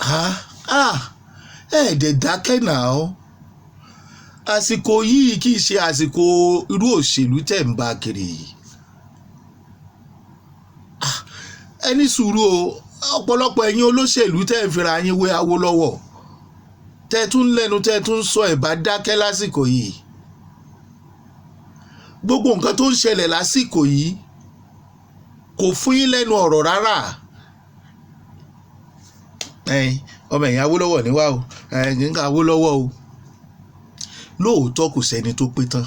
Ah ah, ẹ̀ẹ́dẹ̀ dákẹ́ náà. Àsìkò yìí kì í ṣe àsìkò irú òṣèlú tẹ̀ ń bá kiri yìí. Ah, ẹ ní sùúrù o. Ọ̀pọ̀lọpọ̀ ẹ̀yin olóṣèlú tẹ̀ ń fira yín wé Awólọ́wọ̀, tẹ́ tún lẹ́nu, tẹ́ tún sọ, ẹ̀ bá dákẹ́ lásìkò yìí. Gbogbo nǹkan tó ń ṣẹlẹ̀ lásìkò yìí kò fún yín lẹ́nu ọ̀rọ̀ rárá. Ẹ̀yin ọmọ ẹ̀yìn Awólọ́wọ̀ níwá o, ẹ̀yin nǹkan Awólọ́wọ̀ o. Lóòótọ́, kò sẹ́ni tó pé tán.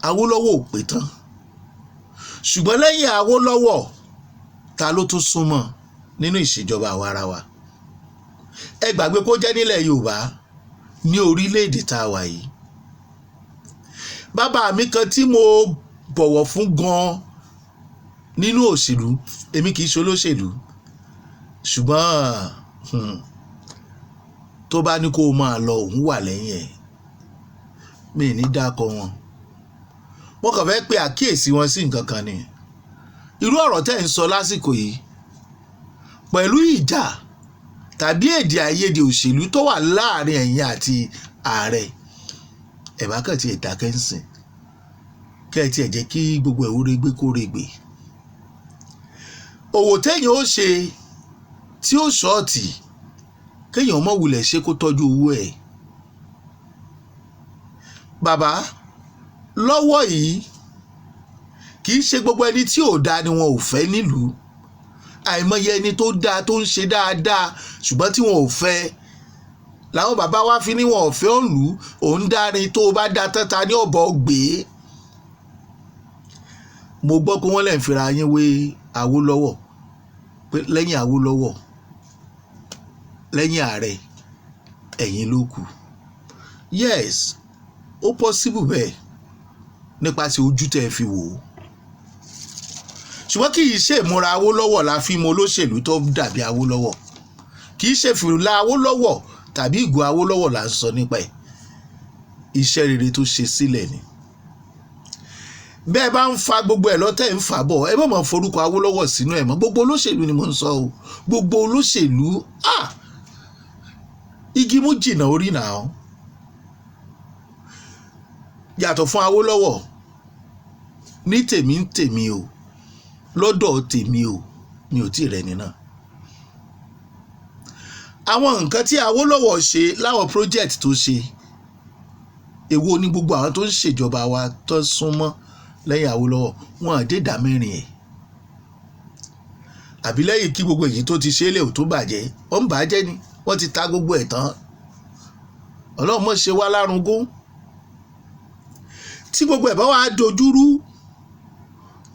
Awólọ́wọ̀ ò pé tán, ṣùgbọ́n lẹ́yìn Awólọ́wọ̀, ta ló tún súnmọ́ nínú ìṣèjọba àwa ara wa? Ẹ gbàgbé kó jẹ́ nílẹ̀ Yorùbá, ní orílẹ̀-èdè tá a wà yìí. Bàbá mi kan tí mo bọ̀wọ̀ fún gan-an nínú òṣèlú, èmi kì í ṣe olóṣèlú, ṣùgbọ́n tó bá ní kó o máa lọ, òun wà lẹ́yìn ẹ̀. Mi ní dákọ wọn, mo kàn fẹ́ pe àkíyèsí wọn sí nǹkan kan ni. Irú ọ̀rọ̀ tẹ́ ń sọ lásìkò yìí pẹ̀lú ìjà tàbí èdè àìyedè òṣèlú tó wà láàrin ẹ̀yin àti ààrẹ, ẹ̀ bá kàn tiẹ̀ dákẹ́ ń sìn, kẹ́ ẹ tiẹ̀ jẹ́ kí gbogbo ẹ̀ ó regbé kó regbè. Òwò téèyàn ó ṣe tí ó short, kéèyàn mọ̀ wulẹ̀ ṣe, kó tọ́jú owó ẹ̀. Bàbá, lọ́wọ́ yìí, kì í ṣe gbogbo ẹni tí ò dáa ni wọn ò fẹ́ nílùú. Àìmọye ẹni tó dáa, tó ń ṣe dáadáa, ṣùgbọ́n tí wọn ò fẹ́. Làwọn bàbá wa fi ní wọn ò fẹ́ òǹlù òun dárin. Tó o bá da tán, ta ní ọ̀bọ gbé? Mo gbọ́ pé wọ́n lè ń fira yín wé Awólọ́wọ̀, pé lẹ́yìn Awólọ́wọ̀, lẹ́yìn ààrẹ, ẹ̀yin ló kù. Yes, ó possible bẹ́ẹ̀ nípasẹ̀ ojú tẹ́ ẹ fi wò ó, ṣùgbọ́n kì í ṣe ìmúra Awólọ́wọ̀ la fi mọ olóṣèlú tó dàbí Awólọ́wọ̀. Kì í ṣe fìlà Awólọ́wọ̀ tàbí ìgò Awólọ́wọ̀ là ń sọ nípa ẹ̀. Iṣẹ́ rere tó ṣe sílẹ̀ ni. Bẹ́ẹ̀ bá ń fa gbogbo ẹ̀ lọ́tẹ̀ ń fà bọ̀, ẹ má máa forúkọ Awólọ́wọ̀ sínú ẹ̀ mọ́. Gbogbo olóṣèlú ni mò ń sọ o, gbogbo olóṣèlú. Ah, igi mú jìnnà orí nà ó. Yàtọ̀ fún Awólọ́wọ̀, ní tèmi ń tèmi o, lọ́dọ̀ tèmi o, mi ò tí ì rẹ́ni náà. Àwọn nǹkan tí Awólọ́wọ̀ ṣe láwọn project tó ṣe, èwo ni gbogbo àwọn tó ń ṣèjọba wa tó súnmọ́ lẹ́yìn Awólọ́wọ̀ wọn à dé ìdá mẹ́rin ẹ̀? Àbí lẹ́yìn kí gbogbo èyí tó ti ṣe é lè ò tó bàjẹ́, ó ń bàjẹ́ ni. Wọ́n ti ta gbogbo ẹ̀ tán. Ọlọ́run mọ̀ ṣe wá lárugún. Tí gbogbo ẹ̀ bá wá dojúrú,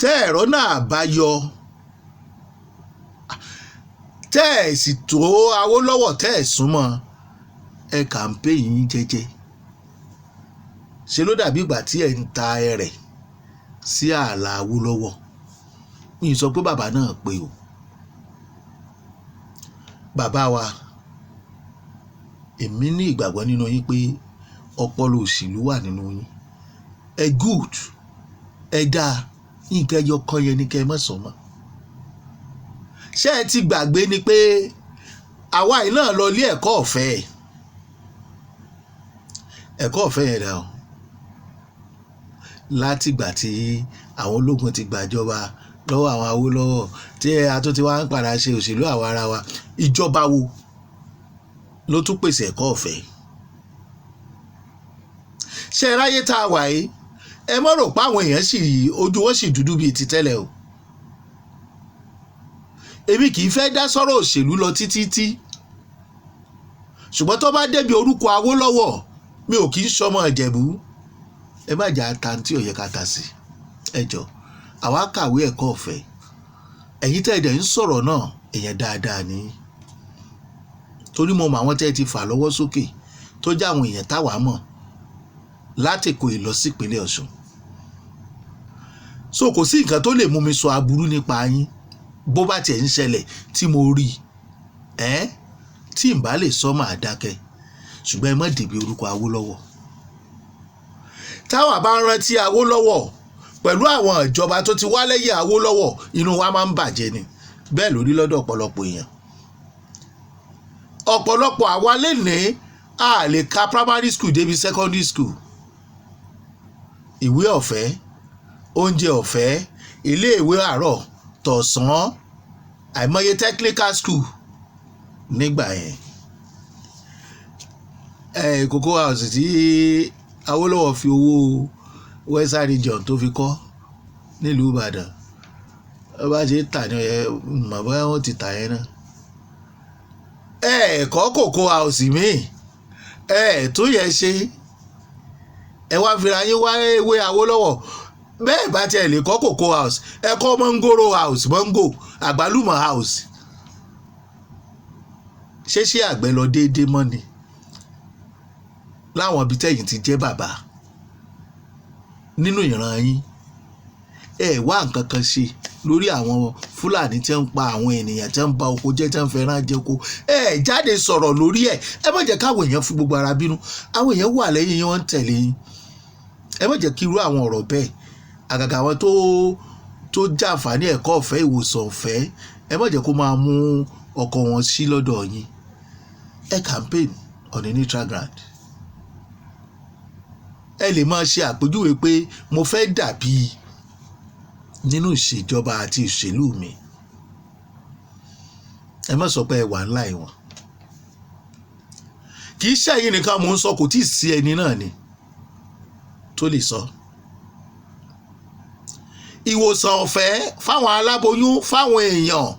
tẹ́ ẹ̀rọ náà bá yọ, tẹ́ ẹ̀ sì tó Awólọ́wọ̀, tẹ́ ẹ̀ súnmọ́ ẹ, campaign yín jẹ́jẹ́. Ṣe ló dàbí ìgbà tí ẹ̀ ń ta ẹrẹ̀ sí ààlà Awólọ́wọ̀? Mi ì sọ pé bàbá náà pé o. Bàbá wa, èmi ní ìgbàgbọ́ nínú yín pé ọpọlọ òṣèlú wà nínú yín. Ẹ good, ẹ dáa. Nǹkan ẹyọ kan yẹn ni kẹ́ ẹ má sọ mọ́. Ṣé ẹ ti gbàgbé ni pé àwa yìí náà lọ ilé ẹ̀kọ́ ọ̀fẹ́? Ẹ̀kọ́ ọ̀fẹ́ yẹn dà o? Látìgbà tí àwọn ológun ti gbàjọba lọ́wọ́ àwọn Awólọ́wọ̀, tí a tún ti wá ń padà ṣe òṣèlú àwa ara wa, ìjọba wo ló tún pèsè ẹ̀kọ́ ọ̀fẹ́? Ṣé ẹ ráyé tá a wà yìí, ẹ mọ̀ rò pé àwọn èèyàn sì ojú wọn sì dúdú bíi ti tẹ́lẹ̀ o. Èmi kì í fẹ́ dá sọ́rọ̀ òṣèlú lọ títí tí, ṣùgbọ́n tó bá débi orúkọ Awólọ́wọ̀, mi ò kì í sọmọ Ìjẹ̀bú. Ẹ má jà ta tí ò yẹ ká ta sí. Ẹ jọ, àwa kàwé ẹ̀kọ́ ọ̀fẹ́. Ẹ̀yin tẹ́ ẹ dẹ̀ ń sọ̀rọ̀ náà, èèyàn dáadáa ni, torí mo mọ àwọn tẹ́ ẹ ti fà lọ́wọ́ sókè, tó jẹ́ àwọn èèyàn táwa mọ̀ látìkò ìlọ sípínlẹ̀ Ọ̀ṣun. So kò sí nǹkan tó lè mú mi sọ aburú nípa yín. Bó bá tiẹ̀ ń ṣẹlẹ̀ tí mo rí ẹ́, tí n bá lè sọ, máa dákẹ́. Ṣùgbọ́n ẹ má dìbì orúkọ Awólọ́wọ̀. Táwa bá ń rántí Awólọ́wọ̀ pẹ̀lú àwọn ìjọba tó ti wá lẹ́yìn Awólọ́wọ̀, inú wa máa ń bàjẹ́ ni. Bẹ́ẹ̀ lórí lọ́dọ̀ ọ̀pọ̀lọpọ̀ èèyàn. Ọ̀pọ̀lọpọ̀ àwa lénìí, a lè ka primary school débi secondary school. Ìwé ọ̀fẹ́, oúnjẹ ọ̀fẹ́, iléèwé àárọ̀ tọ̀sán, àìmọye technical school nígbà yẹn. Ẹ Cocoa House tí Awólọ́wọ̀ fi owó Western Region tó fi kọ́ nílùú Ìbàdàn, ó bá ṣe tà ní ẹ mọ̀ bóyá wọ́n ti tà yẹn náà. Ẹ kọ́ Cocoa House míì, ẹ tó yẹ ṣe, ẹ wá fira yín wá ewé Awólọ́wọ̀. Bẹ́ẹ̀ bá tiẹ̀ lè kọ́ Cocoa House, ẹ kọ́ Mọ́ngòrò House, mọ́ngò àgbálùmọ̀ house. Ṣé ṣé àgbẹ̀ lọ déédéé mọ́ ni láwọn ibi tẹ́yìn ti jẹ́ bàbá nínú ìran yín? Ẹ wá nǹkan kan ṣe lórí àwọn Fúlàní tí ń pa àwọn ènìyàn, tí ń ba oko jẹ́, tí ń fẹ́ràn jẹko. Ẹ jáde sọ̀rọ̀ lórí ẹ̀. Ẹ má jẹ́ káwọn èèyàn fi gbogbo ara bínú. Àwọn èèyàn wà lẹ́yìn yín, wọ́n ń tẹ̀lé yín. Ẹ má jẹ́ kí irú àwọn ọ̀rọ̀ bẹ́ẹ̀, àgàgà àwọn tó jàǹfààní ẹ̀kọ́ ọ̀fẹ́, ìwòsàn ọ̀fẹ́, ẹ má jẹ́ kó máa mú ọkọ̀ wọn sí lọ́dọ̀ yín. Ẹ campaign on a neutral ground. Ẹ lè máa ṣe àpèjúwe pé mo fẹ́ dàbí nínú ìṣèjọba àti ìṣèlú mi. Ẹ má sọ pé ẹ wà ńlá ìwọ̀n. Kì í ṣẹ̀yìn nìkan mò ń sọ, kò tí ì sí ẹni náà ni tó lè sọ. Ìwòsàn ọ̀fẹ́ fáwọn aláboyún, fáwọn èèyàn,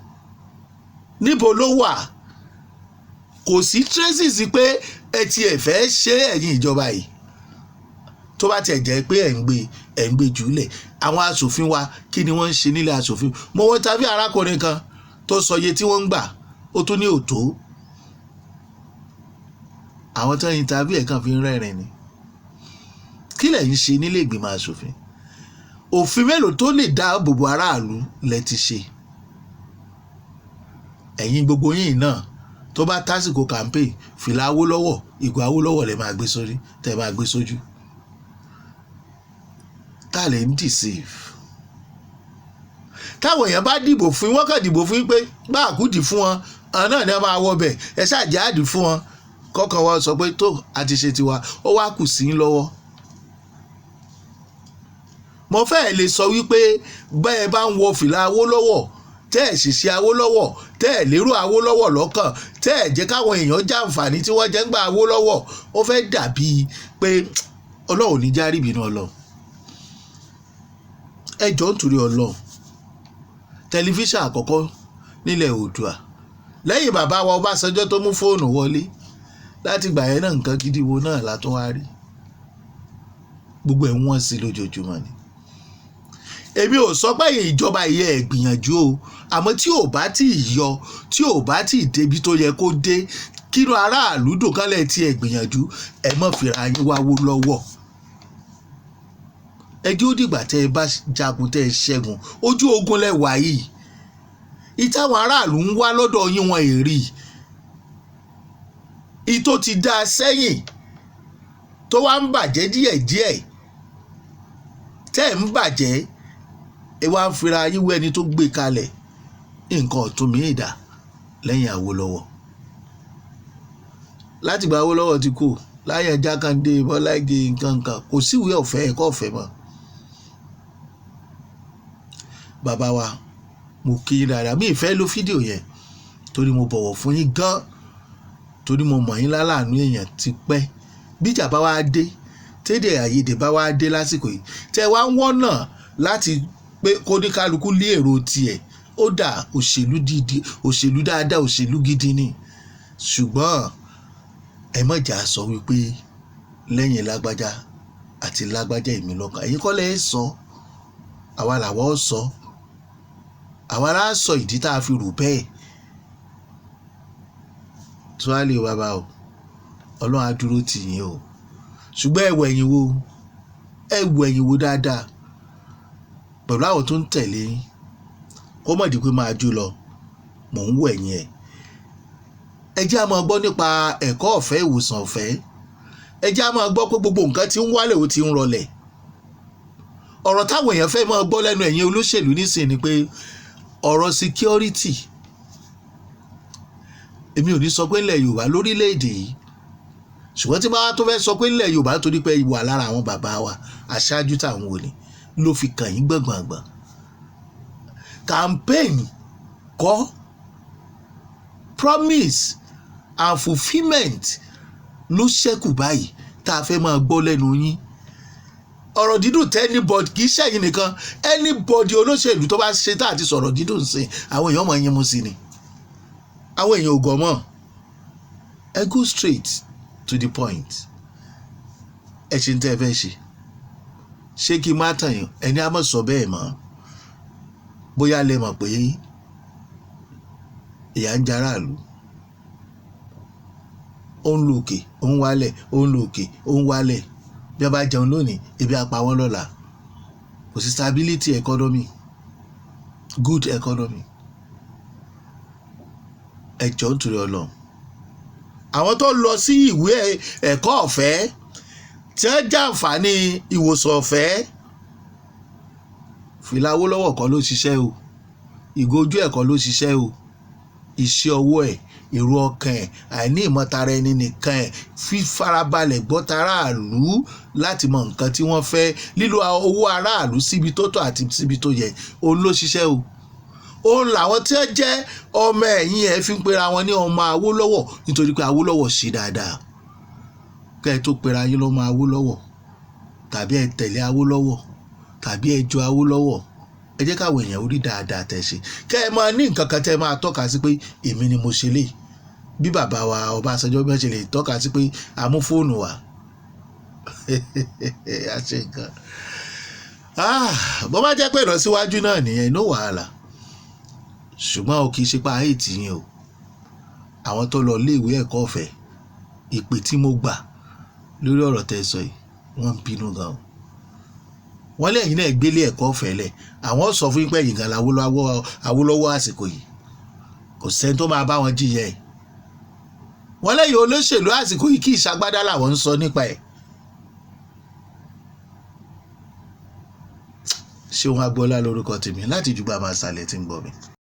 níbo ló wà? Kò sí traces pé ẹ tiẹ̀ fẹ́ ṣe. Ẹ̀yin ìjọba yìí, tó bá tiẹ̀ jẹ́ pé ẹ̀ ń gbé jùlẹ̀, àwọn aṣòfin wa, kí ni wọ́n ń ṣe nílé aṣòfin? Mo wọ́n tàbí arákùnrin kan tó sọ iye tí wọ́n ń gbà, ó tún ní òtó. Àwọn tó ń interview ẹ̀ kàn fi ń rẹ́rìn ni. Kí lẹ̀ ń ṣe nílé ìgbìmọ̀ aṣòfin? Òfin mélòó tó lè dáàbò bo aráàlú lẹ ti ṣe? Ẹ̀yin gbogbo yín náà, tó bá tásìkò campaign, fìlà Awólọ́wọ̀, ìgò Awólọ́wọ̀ lẹ máa gbé sórí, tẹ́ máa gbé sójú. Tá lè ń deceive? Táwọn èèyàn bá dìbò fún yín, wọ́n kàn dìbò fún yín pé bá àkúdì fún wọn, àwọn náà ni wọ́n máa wọ bẹ̀. Ẹ ṣáà àdì fún wọn, kọ́kàn wọn sọ pé tó a ti ṣe tiwa, ó wá kù sí yín lọ́wọ́. Mo fẹ́ẹ̀ lè sọ wípé bẹ́ẹ̀ bá ń wọ fìlà Awólọ́wọ̀, tẹ́ ẹ̀ sì ṣe Awólọ́wọ̀, tẹ́ ẹ̀ lérò Awólọ́wọ̀ lọ́kàn, tẹ́ ẹ̀ jẹ́ káwọn èèyàn jàǹfààní tí wọ́n jẹ́ ń gba Awólọ́wọ̀, ó fẹ́ dàbí pé Ọlọ́run ní járí ìbínú Ọlọ́run. Ẹ jọ̀ọ́, nítorí Ọlọ́run, tẹlifíṣàn àkọ́kọ́ nílẹ̀ Oòduà lẹ́yìn bàbá wa Ọbásanjọ́ tó mú fóònù wọlé, láti gbà yẹn náà, nǹkan gidi wo náà la tún wá rí? Gbogbo ẹ̀ wọ́n sí lójoojúmọ́ ni. Èmi ò sọ pé ìjọba yìí ẹ̀ gbìyànjú o, àmọ́ tí ò bá tí ì yọ, tí ò bá tí ì débi tó yẹ kó dé, kínú aráàlú dùn kálẹ̀ tí ẹ̀ gbìyànjú, ẹ má fira yín wáwó lọ́wọ́. Ẹ jẹ́ ó dìgbà tẹ́ ẹ bá jagun, tẹ́ ẹ ṣẹ́gun. Ojú ogun lẹ wà yìí. Ìtàwọn aráàlú ń wá lọ́dọ̀ yín, wọn èrì ìtò ti dá a sẹ́yìn tó wá ń bàjẹ́ díẹ̀díẹ̀, tẹ́ ẹ̀ ń bàjẹ́, ẹ wá ń fira yín wé ẹni tó gbé kalẹ̀. Nǹkan ọ̀tún mi dà lẹ́yìn Awólọ́wọ̀. Láti gba Awólọ́wọ̀ ti kú, láyé Jákàndé, Bọ́lá Ìgè, nǹkan kan, kò síwèé ọ̀fẹ́, ẹ̀kọ́ ọ̀fẹ́ mọ́. Bàbá wa, mo kí yín dáadáa. Mi ì fẹ́ lo fídíò yẹn torí mo bọ̀wọ̀ fún yín gan, torí mo mọ̀ yín láláàánú èèyàn ti pẹ́. Bíjà bá wá dé, tédè àìyedè bá wá dé lásìkò yìí, tẹ́ wá ń wọ́nà láti pé kó ní kálukú lé èrò tiẹ̀, ó dà òṣèlú dídí, òṣèlú dáadáa, òṣèlú gidi ni. Ṣùgbọ́n ẹ má jà sọ wípé lẹ́yìn lágbájá àti lágbájá, èmi lọ́kàn. Ẹ̀yin kọ́ lẹ́ sọ, àwa làwa ó sọ, àwa lá sọ ìdí tá a fi rò bẹ́ẹ̀. Tuale bàbá o, Ọlọ́run á dúró tì yín o. Ṣùgbọ́n ẹ wẹ̀yìn wo, ẹ wẹ̀yìn wo dáadáa pẹ̀lú àwọn tó ń tẹ̀lé yín, kó mọ̀ di pé máa jó lọ. Mò ń wẹ̀yìn ẹ̀. Ẹ jẹ́ á máa gbọ́ nípa ẹ̀kọ́ ọ̀fẹ́, ìwòsàn ọ̀fẹ́. Ẹ jẹ́ á máa gbọ́ pé gbogbo nǹkan tí ń wálẹ̀, ó ti ń rọlẹ̀. Ọ̀rọ̀ táwọn èèyàn fẹ́ máa gbọ́ lẹ́nu ẹ̀yin olóṣèlú nísìnyí ni pé ọ̀rọ̀ security. Èmi ò ní sọ pé ńlẹ̀ Yorùbá, lórílẹ̀‐èdè yìí, ṣùgbọ́n tí bá tó fẹ́ sọ pé ńlẹ̀ Yorùbá, torí pé ìwà lára àwọn bàbá wa aṣáájú táwọn wò ní ló fi kàn yín gbọ̀ngbọ̀ngbọ̀n. Campaign kọ́, promise and fulfilment ló ṣẹ́kù báyìí tá a fẹ́ máa gbọ́ lẹ́nu yín. Ọ̀rọ̀ dídùn tẹ́ anybody, kì í ṣẹ̀yìn nìkan, anybody olóṣèlú tó bá ṣe tá àti sọ̀rọ̀ dídùn sí, àwọn èèyàn máa yín mú sí ni. Àwọn èèyàn ò gọ̀ mọ́. Ẹ go straight to the point. Ẹ ṣe ń tẹ́ ẹ fẹ́ ṣe. Ṣé kí n má tàn yín? Ẹni á mọ̀ sọ bẹ́ẹ̀ mọ́. Bóyá lẹ mọ̀ pé ìyà ń jaráàlú, ó ń lo òkè, ó ń wálẹ̀, ó ń lo òkè, ó ń wálẹ̀. Bí wọ́n bá jẹun lónìí, ebi á pa wọ́n lọ́la. Kò sí stability economy, good economy. Ẹ jọ̀ọ́, nítorí Ọlọ́run, àwọn tó lọ sí ìwé ẹ̀kọ́ ọ̀fẹ́, tí wọ́n jàǹfààní ìwòsàn ọ̀fẹ́, fìlà Awólọ́wọ̀ kọ́ ló ṣiṣẹ́ o, ìgò ojú ẹ̀kọ́ ló ṣiṣẹ́ o. Iṣẹ́ ọwọ́ ẹ̀, èrò ọkàn ẹ̀, àìní ìmọ̀tara ẹni nìkan ẹ̀, fífarabalẹ̀ gbọ́ taráàlú láti mọ nǹkan tí wọ́n fẹ́, lílo owó aráàlú síbi tó tọ́ àti síbi tó yẹ, òun ló ṣiṣẹ́ o. Òun làwọn tí wọ́n jẹ́ ọmọ ẹ̀yìn ẹ̀ fi ń pera wọn ní ọmọ Awólọ́wọ̀, nítorí pé Awólọ́wọ̀ ṣe dáadáa. Kẹ́ ẹ tó pera yín lọ́mọ Awólọ́wọ̀, tàbí ẹ tẹ̀lé Awólọ́wọ̀, tàbí ẹ jọ Awólọ́wọ̀, ẹ jẹ́ káwọn èèyàn orí dáadáa tẹ̀ ṣe, kẹ́ ẹ máa ní nǹkan kan tẹ́ ẹ máa tọ́ka sí pé èmi ni mo ṣe lè. Bí bàbá wa Ọbásanjọ́ bí wọ́n ṣe lè tọ́ka sí pé a mú fóònù wá, a ṣe nǹkan. Bó bá jẹ́ pé ìlọsíwájú náà nìyẹn, inú wàhálà, ṣùgbọ́n o kì í ṣe pa àìtì yín o. Àwọn tó lọ iléèwé ẹ̀kọ́ ọ̀fẹ́, ìpè tí mo gbà lórí ọ̀rọ̀ tẹ́ ẹ sọ yìí, wọ́n ń bínú gan o. Wọ́n lẹ́yìn náà gbélé ẹ̀kọ́ ọ̀fẹ́ lẹ̀. Àwọn sọ fún yín pé ẹ̀yìn gan Awólọ́wọ̀ àsìkò yìí, kò sẹ́ni tó máa bá wọn jiyàn ẹ̀. Wọ́n lẹ́yìn olóṣèlú àsìkò yìí, kì í ṣagbádá làwọn ń sọ nípa ẹ̀. Ṣéun Agboola lórúkọ tèmi láti jùgbà máa ṣàlẹ̀ tí ń gbọ́ mi.